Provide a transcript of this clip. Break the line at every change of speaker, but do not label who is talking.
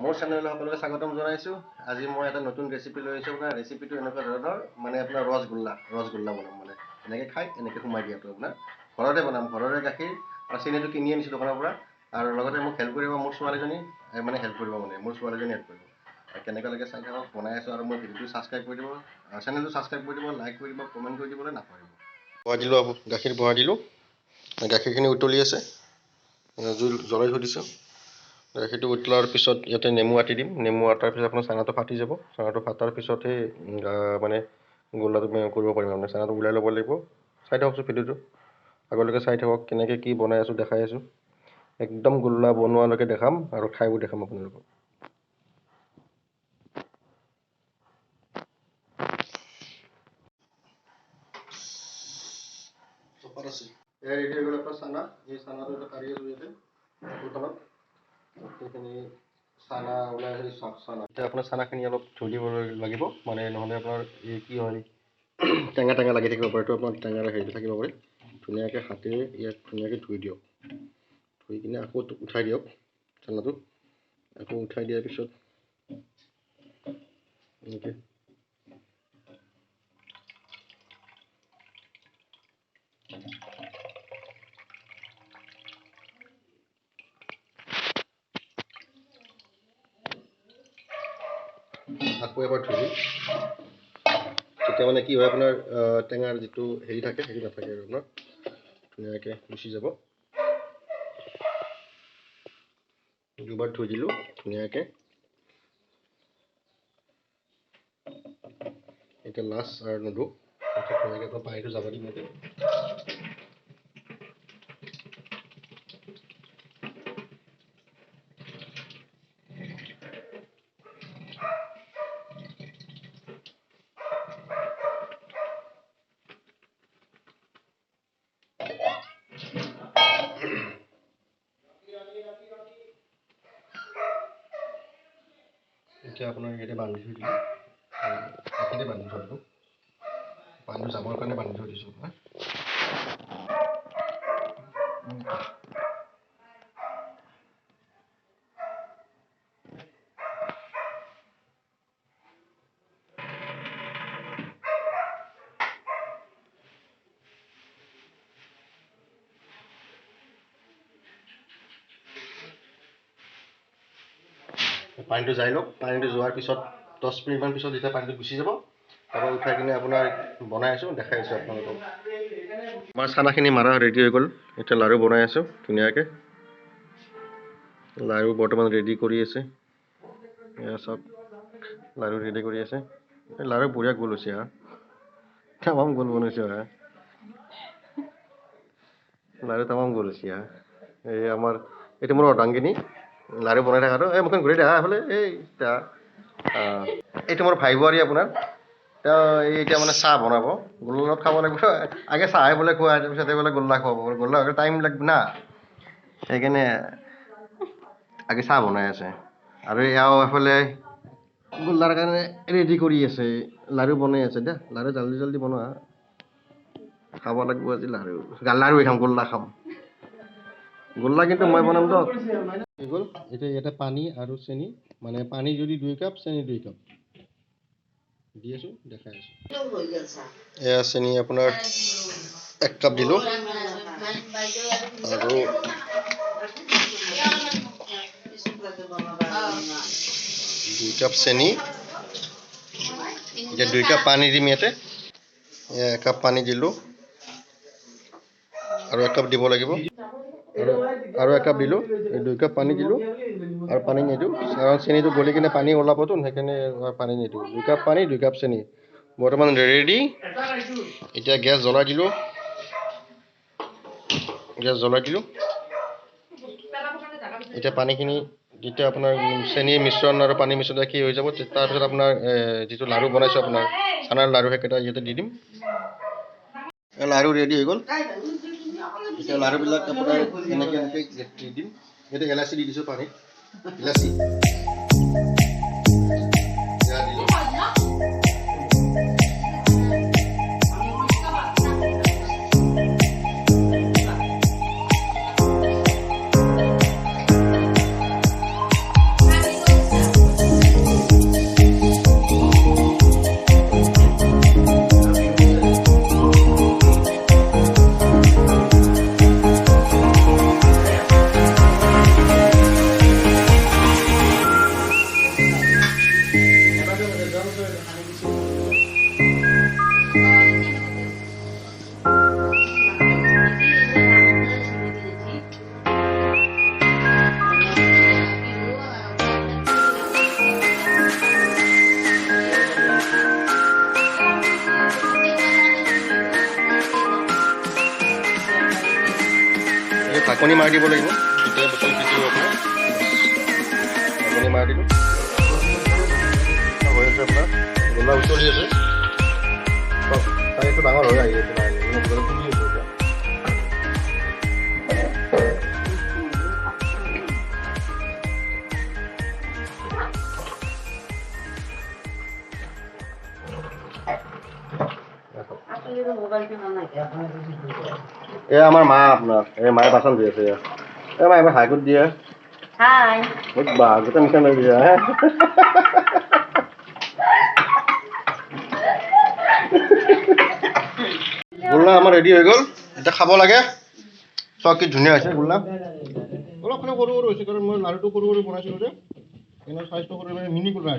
মোৰ চেনেললৈ সকলোকে স্বাগতম জনাইছোঁ। আজি মই এটা নতুন ৰেচিপি লৈ আহিছোঁ। আপোনাৰ ৰেচিপিটো এনেকুৱা ধৰণৰ, মানে আপোনাৰ ৰসগোল্লা বনাম, মানে এনেকৈ খাই এনেকৈ সোমাই দিয়াটো আপোনাৰ ঘৰতে বনাম, ঘৰৰে গাখীৰ আৰু চেনিটো কিনি আনিছোঁ দোকানৰ পৰা। আৰু লগতে মোক হেল্প কৰিব মোৰ ছোৱালীজনী, মানে হেল্প কৰিব, মানে মোৰ ছোৱালীজনী হেল্প কৰিব। আৰু কেনেকুৱা লাগে চাই থাকক, বনাই আছোঁ। আৰু মোৰ ভিডিঅ'টো ছাবস্ক্ৰাইব কৰি দিব, চেনেলটো ছাবস্ক্ৰাইব কৰি দিব, লাইক কৰি দিব, কমেণ্ট কৰি দিবলৈ নাপাহৰিব। বহাই দিলোঁ, গাখীৰ বহাই দিলোঁ, গাখীৰখিনি উতলি আছে, জুই জ্বলাই থৈ দিছোঁ। গাখীৰটো উতলাৰ পিছত ইয়াতে নেমু আটি দিম। নেমু আটাৰ পিছত আপোনাৰ চানাটো ফাটি যাব। চানাটো ফাটাৰ পিছতহে মানে গোল্লাটো কৰিব পাৰিম। আপোনাৰ চানাটো ওলাই ল'ব লাগিব। চাই থাককচোন ভিডিঅ'টো, আগলৈকে চাই থাকক কেনেকৈ কি বনাই আছোঁ দেখাই আছোঁ। একদম গোল্লা বনোৱালৈকে দেখাম আৰু খায়ো দেখাম আপোনালোকক। ৰেডি হৈ গ'ল আপোনাৰ চানা। এই চানাটো কাঢ়ি আছোঁ ইয়াতে কাপোৰখনত। সেইখিনি চানা ওলাই আছে, চানা। এতিয়া আপোনাৰ চানাখিনি অলপ ধুই দিব লাগিব, মানে নহ'লে আপোনাৰ এই কি হয় টেঙা টেঙা লাগি থাকিব পাৰে। এইটো আপোনাৰ টেঙাৰ হেৰিটো থাকিব পাৰে। ধুনীয়াকৈ হাতেৰে ইয়াক ধুনীয়াকৈ ধুই দিয়ক, ধুই কিনে আকৌ উঠাই দিয়ক চানাটো। আকৌ উঠাই দিয়াৰ পিছত এনেকৈ আকৌ এবাৰ ধুই দিম। তেতিয়া মানে কি হয় আপোনাৰ টেঙাৰ যিটো হেৰি থাকে সেইটো নাথাকে আৰু আপোনাৰ ধুনীয়াকৈ গুচি যাব। দুবাৰ ধুই দিলোঁ ধুনীয়াকৈ। এতিয়া লাষ্ট আৰু নুধো, ধুনীয়াকৈ আপোনাৰ পানীটো যাব দিম ইয়াতে। এতিয়া আপোনাৰ ইয়াতে বান্ধি থৈ দিলোঁ, এইখিনিতে বান্ধি থৈ দিলোঁ, পানীটো যাবৰ কাৰণে বান্ধি থৈ দিছোঁ আপোনাৰ। পানীটো যাই লওক। পানীটো যোৱাৰ পিছত 10 মিনিটমান পিছত যেতিয়া পানীটো গুচি যাব, তাৰপৰা উঠাই কিনে আপোনাৰ বনাই আছোঁ, দেখাই আছোঁ আপোনালোকক। আমাৰ চানাখিনি মাৰা ৰেডি হৈ গ'ল। এতিয়া লাড়ু বনাই আছোঁ ধুনীয়াকৈ। লাড়ু বৰ্তমান ৰেডি কৰি আছে। এয়া চাওক, লাড়ু ৰেডি কৰি আছে। এই লাড়ু বঢ়িয়া গোল হৈছে, হা, তামাম গোল বনাইছে, হা, লাড়ু তামাম গোল হৈছে, হা। এই আমাৰ এইটো মোৰ অৰ্ধাংগিনী লাড়ু বনাই থকাটো। এই মুখখন ঘূৰি দেখা এইফালে। এই এইটো মোৰ ভাই বোৱাৰী আপোনাৰ। তেওঁ এই এতিয়া মানে চাহ বনাব, গোল্লাত খাব লাগিব। আগে চাহে বোলে খোৱা, তাৰপিছতে বোলে গোল্লা খুৱাব। গোল্লা টাইম লাগিব না, সেইকাৰণে আগে চাহ বনাই আছে। আৰু এওঁ এফালে গোল্লাৰ কাৰণে ৰেডি কৰি আছে, লাড়ু বনাই আছে। দে লাড়ু জল্দি জল্দি বনোৱা, খাব লাগিব আজি লাড়ু। লাড়ুৱে খাম, গোল্লা খাম। গোল্লা কিন্তু মই বনাম দিয়ক। হৈ গ'ল। এতিয়া ইয়াতে পানী আৰু চেনি, মানে পানী যদি 2 কাপ, চেনি 2 কাপ দি আছোঁ, দেখাই আছোঁ। এয়া চেনি আপোনাৰ 1 কাপ দিলোঁ আৰু 2 কাপ চেনি। এতিয়া 2 কাপ পানী দিম ইয়াতে। এয়া 1 কাপ পানী দিলোঁ আৰু 1 কাপ দিব লাগিব। আৰু 1 কাপ দিলোঁ, এই 2 কাপ পানী দিলোঁ আৰু পানী নিদিওঁ, কাৰণ চেনিটো গলি কিনে পানী ওলাবতো, সেইকাৰণে পানী নিদিওঁ। 2 কাপ পানী, 2 কাপ চেনি বৰ্তমান ৰেডি। এতিয়া গেছ জ্বলাই দিলোঁ, গেছ জ্বলাই দিলোঁ। এতিয়া পানীখিনি যেতিয়া আপোনাৰ চেনিৰ মিশ্ৰণ আৰু পানীৰ মিশ্ৰণ কি হৈ যাব, তাৰপিছত আপোনাৰ যিটো লাড়ু বনাইছোঁ আপোনাৰ চানাৰ লাড়ু, সেইকেইটা ইয়াতে দি দিম। লাড়ু ৰেডি হৈ গ'ল। এতিয়া লাড়ুবিলাক আপোনাৰ এনেকৈ এনেকৈ দি দিম। ইয়াতে এলাচি দি দিছোঁ পানীত, ইলাচি দিলোঁ। ঢাকনি মাৰি দিব লাগিব, তেতিয়া বস্তু সিজিব আপোনাৰ। ঢাকনি মাৰি দিলোঁ, হৈ আছে আপোনাৰ গোল্লা উতলি আছে। চাওক, চাইজটো ডাঙৰ হৈ আহি আছে লাহে লাহে, মানে ভিতৰত ফুলি আছে এতিয়া। এয়া আমাৰ মা আপোনাৰ, এই মায়ে বাচন ধুই আছে। এয়া এই মা, এবাৰ হাই কৰি দিয়ে।
হাই।
বা, গোটেই মিছা মাৰি দিয়া হে। গোল্লা আমাৰ ৰেডি হৈ গ'ল, এতিয়া খাব লাগে। চাওক কি ধুনীয়া হৈছে গোল্লা। অলপ খালি সৰু সৰু হৈছে, কাৰণ মই লাড়ুটো সৰু সৰু বনাইছিলোঁ যে, কিন্তু চাইজটো সৰু, মানে মিনি গোল্লা।